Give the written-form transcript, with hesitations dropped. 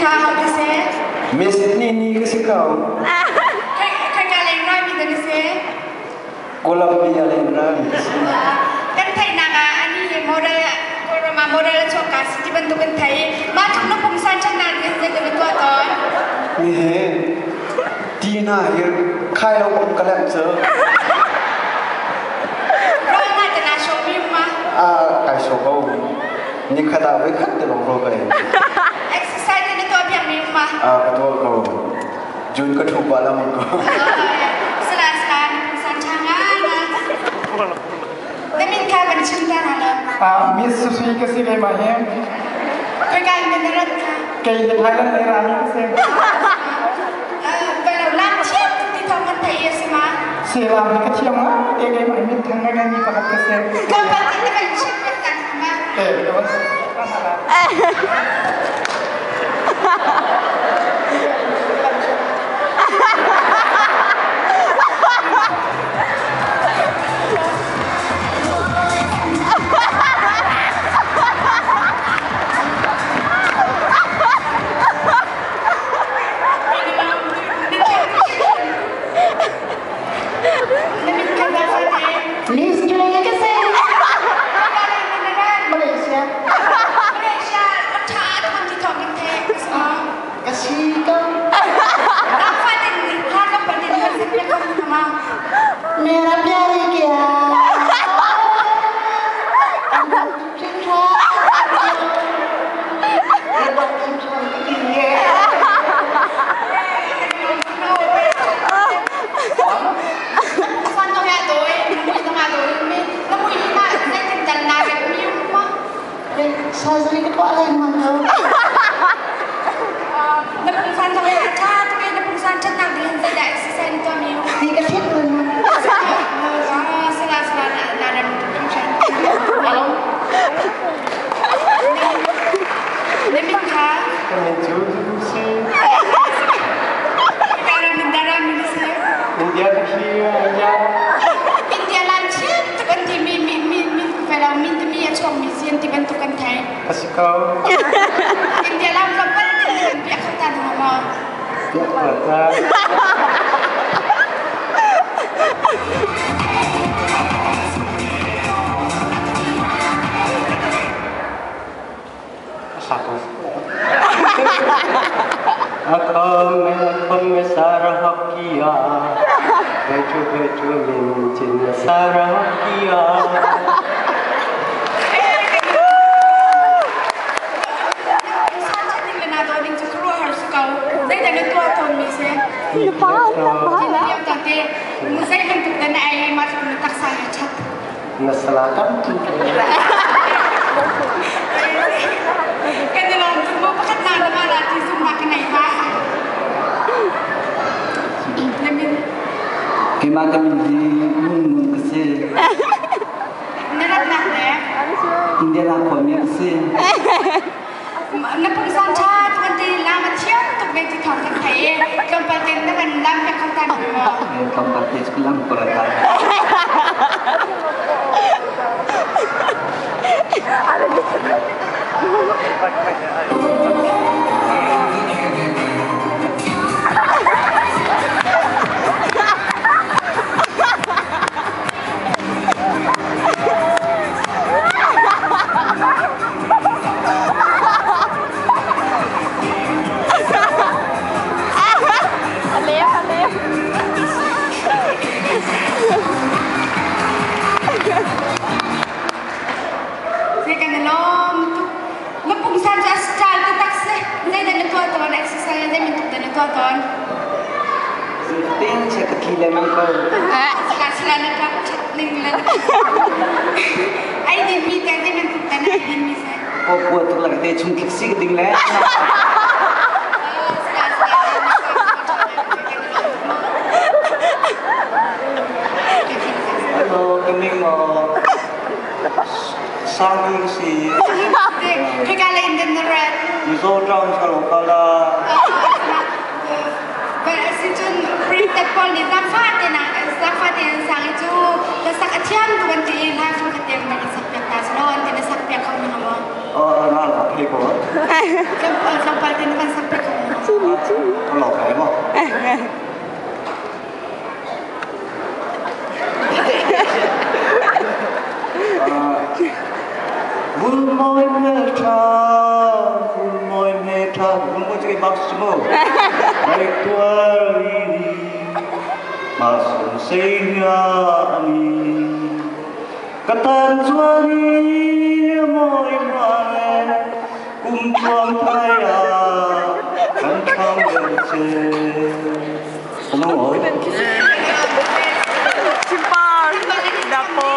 ka hau ka se. Miss ni ni ka si ko. Kai ka leng rai mi ka se. Columbia leng rai mi ka si. Kan thai nak ah ani he model Koroma model chok ka si ti bantuk kan thai. Ma thuk na pungsan chan na ni se te tua ton. Ni he ti na hi khai lo om ka lem che. Rol na te na show mi ma. A kai show ko. Ni khata voi khat te long ro kai. Exercise te na to piak mi ma. A ka to ko. Jun ka thu pa lam ko. Sala sala ni pungsan changa na. Na min ka ban chim ta na lo. Miss Susui ka si kay mahem. Kai kai min rat ka. Kay Thailand lei rami ka si. Vai lo lam thiam ti thong kan thai si ma. Si lam hi ka thiam nga te kay ma min thang nga mi pakhat ka si. Ka pa ti te ban chim kan kan ma. Eh, ka ban. Miss Julia kasi. Malaysia. Malaysia tha kan ti thong kan the si ma. Kasi ka. Ram fa tin ha ka pa tin kan sak ka ma. Mera pyar kya. San to ya doi, na mui na doi mi, na mui na zai tin tan na re mi ma. Surgery ka po alay man ho. Na pungsan to ya tha to ke na pungsan chat nak din zai da exercise to mi. Di ka fit man. Sala sala na na ram pungsan. Hello. Na min kha. Kami chu si. Ka ram min daram mi se. India ka hi India. India lam chiam to kan ti mi mi mi mi fela min ti mi a chong mi sian ti ban to kan thai. Kasi ko. India lam ka pan ti kan pia kha ta na ma. Piak ta. Satu. आँखों में आँखों में सारा हक किया भेजो भेजो मिन चिन्ह सारा हक किया Pungsan chat ding na do ding chu khru har su kau. Zai da na tua ton mi se. Tiam ta te mu zai ban tuk da na ai ma tu na tak sa ya chat. Nasalatan Kan lom tu mo pakat na na ma la ti sum ma ka nai ba. Na min Kima kami di mun mun kasi. na rat nak ne. India la ko mi kasi. Na pungsan chat kan ti la ma thiam tuk be ti thong kan thai. Kam pa ten na ban lam pe kham tan mo. Kampate sekolah kurata. Zai kan lom tu na pungsan cha style tu tak se. Zai da na tua ton exercise zai min tuk da na tua ton. Ting sa kakila man ko. Sila sila na ka chat ning la. Ai din mi te zai min tuk da na ai din mi se. Po po tu la te chung kik si ding le. Sila sila Ano kami mo sang si Khi ka la in den red. Mizo ram sa lo kala. Ba si chun print that paul ni zam fa te na zam fa te sang chu la sak athiam tu kan ti la fu ka te na sak pek ta so an te na sak pek khom na mo. Oh na la phe ko. Tlawmpal te na kan sak piak kho Ka lawk lai maw? Vulmawi hmelṭha, vulmawi hmelṭha, vulmawi cu keimah si mu. Mai tuar ni, ma sun sei hia ani. Ka tan chuan i mawi hmai, kum chuang thai ah kan thang deuh che. Ano oi? Chimpar, dapo.